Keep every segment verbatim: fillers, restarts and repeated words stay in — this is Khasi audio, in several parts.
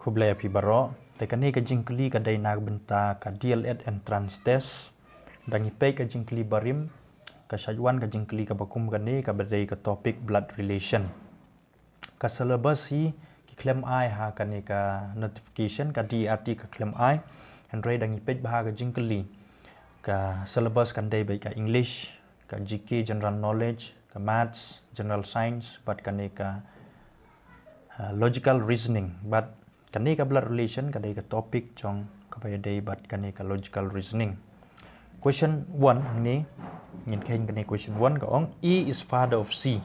Khublei ïa phi baroh. Te kane ka jingkylli ka dei na ka bynta ka D L Ed entrance test. Da ngi peit ka jingkylli barim, ka shait wan ka jingkylli kaba kum kane, kaba dei ka topic blood relation. Ka syllabus hi ki khlem ai ha kane ka notification, ka D R T ka khlem ai. Hynrei da ngi peit bha ka jingkylli, ka syllabus kan dei beit ka English, ka G K, general knowledge, ka maths, general science, bad kane ka, uh, logical reasoning. Bad kane ka blood relation ka dei ka topic jong kaba ïadei bad kane ka logical reasoning. Question one hangne, ngin kheiñ kane. Question one ka ong, A is father of C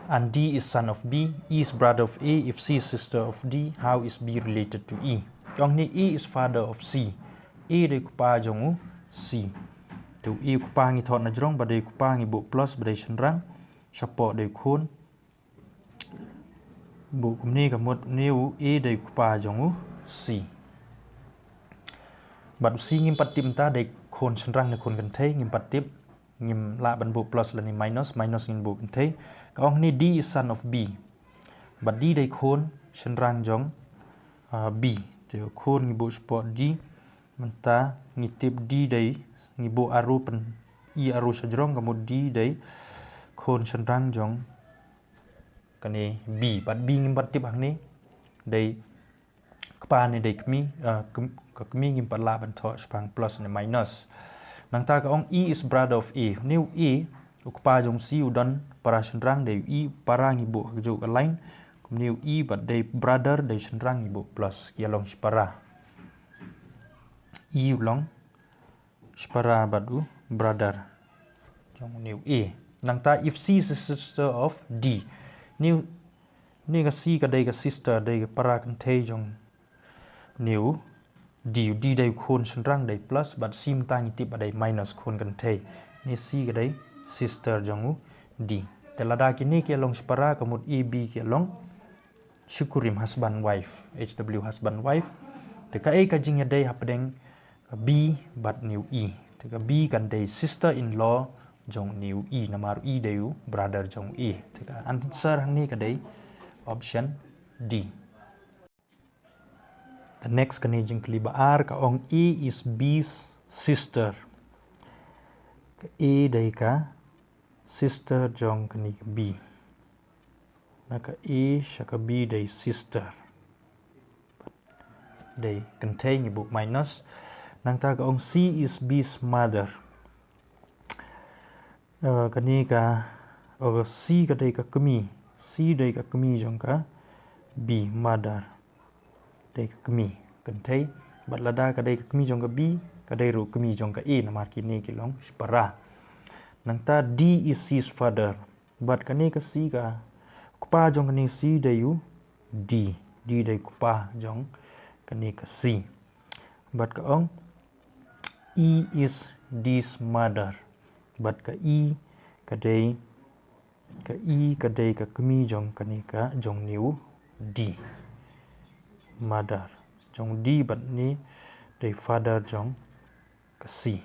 and D is son of B, E is brother of A, if C is sister of D, how is B related to E? Ka ong hangne, A is father of C. A dei u kpa jong u C. Te u A u kpa ngi thoh na jrong, ba dei u kpa ngi buh plus, ba dei shynrang, shapoh dei u khun. Buh kumne ka mut une u A dei u kpa jong u C. Bad u C ngim pat tip mynta dei khun shynrang ne khun kynthei, ngim pat tip. Ngim lah ban buh plus lane minus, minus ngin buh kynthei. Ka ong hangne D is son of B. Bad D dei khun shynrang jong, ah, B. Te u khun ngi buh shapoh D. Mynta ngi tip D dei, ngi buh arrow pyn, i arrow sha jrong, ka mut D dei khun shynrang jong kane B. Bad B ngim pat tip hangne dei kpa ne dei kmie, ah, km-, ka kmie, ngim pat lah ban thoh shaphang plus ne minus. Nangta ka ong E is brother of A. Une u A, u kpa jong C, u don para shynrang dei u E, para ngi buh ha kajuh ka line. Kumne u E bad dei brother, dei shynrang, ngi buh plus, ki ïa long shipara. E u long shipara bad u brother jong une u A. Nangta if C is the sister of D. Une u, une ka C ka dei ka sister, dei ka para kynthei jong une u D. U D dei u khun shynrang, dei plus, bad C mynta ngi tip ba dei minus, khun kynthei. Une C ka dei sister jong u D. Te lada kine ki ïa long shipara, ka mut A B ki ïa long shi kurim, husband wife, H W, husband wife. Te kaei ka jingïadei hapdeng ka B bad une u E? Te ka B kan dei sister in law jong une u E, namar u E dei u brother jong u A. Te ka answer hangne ka dei option D. The next, kane jingkylli ba ar, ka ong A is B's sister. Ka A dei ka sister jong kane ka B. Na ka A sha ka B dei sister, dei kynthei, ngi buh minus. Nangta ka ong C is B's mother. Eh, kane ka, oh, C ka dei ka kmie. C dei ka kmie jong ka B, mother. Dei ka kmie kynthei. Bad lada ka dei ka kmie jong ka B, ka dei ruh kmie jong ka A, namar kine ki long shipara. Nangta D is C's father. Bad kane ka C, ka kpa jong kane C dei u D. D dei kpa jong kane ka C. Bad ka ong E is D's mother. Bad ka E ka dei, ka E ka dei ka kmie jong kane ka, jong une u D. Mother jong D bad une dei father jong ka C.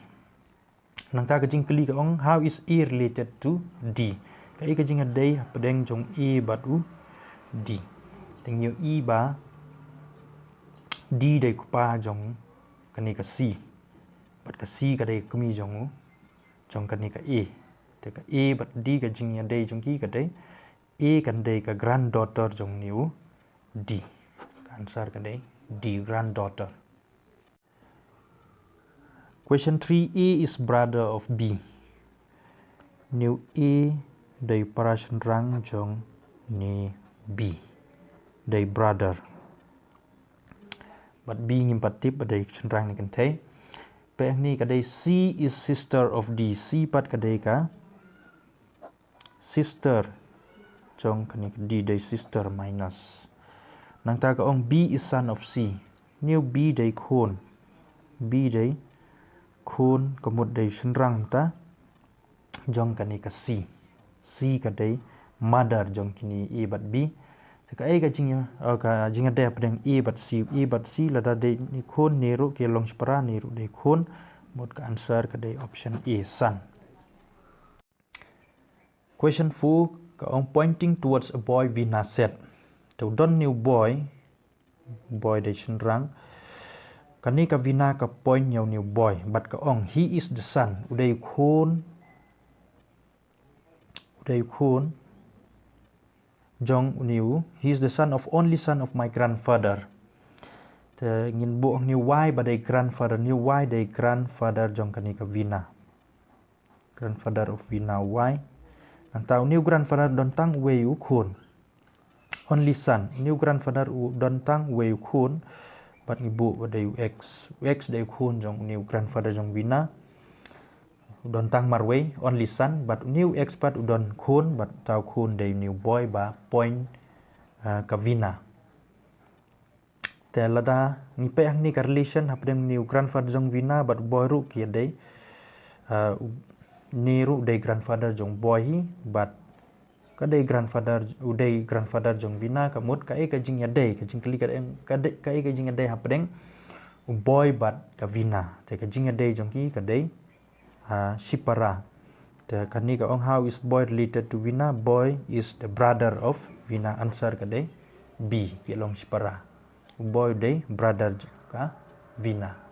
Nangta ka jingkylli ka ong, how is A related to D? Kaei ka jingïadei hapdeng jong A bad u D? Te ngi ïohi ba D dei kpa jong kane ka C, bad ka C ka dei kmie jong u, jong kane ka A. Te ka A bad D ka jingïadei jong ki ka dei, A kan dei ka granddaughter jong une u D. Ka answer ka dei D, granddaughter. Question three, A is brother of B. Une u A dei para shynrang jong une u B. Dei brother. Bad B ngim pat tip ba dei shynrang ne kynthei. Peit hangne ka dei C is sister of D. C pat ka dei ka sister jong kane ka D, dei sister minus. Nangta ka ong B is son of C. Une u B dei khun. B dei khun, ka mut dei shynrang mynta jong kane ka C. C ka dei mother jong kine A bad B. Te kaei ka jing, eh, ka jingïadei hapdeng A bad C? A bad C lada dei ne khun ne ruh ki long shipara, ne ruh dei khun. Mut ka answer ka dei option A, son. Question four, ka ong pointing towards a boy, Veena said. Te u don une u boy, Boy dei shynrang. Kane ka Vina ka point ïa une u Boy bad ka ong, he is the son, u dei u khun, u dei u khun jong une u, he is the son of, only son of my grandfather. Te ngin buh une u Y ba dei grandfather, une u Y dei grandfather jong kane ka Vina. Grandfather of Vina, Y. Nangta une u grandfather don tang uwei u khun. Only son. Une u grandfather u don tang uwei u khun. Bad ngi buh ba dei u X. U X dei u khun jong une u grandfather jong Vina. U don tang marwei, only son, bad une u X pat u don khun, bad uta u khun dei une u Boy ba point, ah, ka Vina. Te lada ngi peit hangne ka relation hapdeng une u grandfather jong Vina bad u Boy ruh ki ïadei. Ah, u-, une ruh dei grandfather jong Boy hi, bad ka dei grandfather, u dei grandfather jong Vina, ka mut kaei ka jingïadei, ka jingkylli ka dei, ka dei, kaei ka jingïadei hapdeng u Boy bad ka Vina. Te ka jingïadei jong ki ka dei, ah, shipara. Te kane ka ong, how is Boy related to Vina? Boy is the brother of Vina. Answer ka dei B, ki long shipara. U Boy u dei brother jong ka Vina.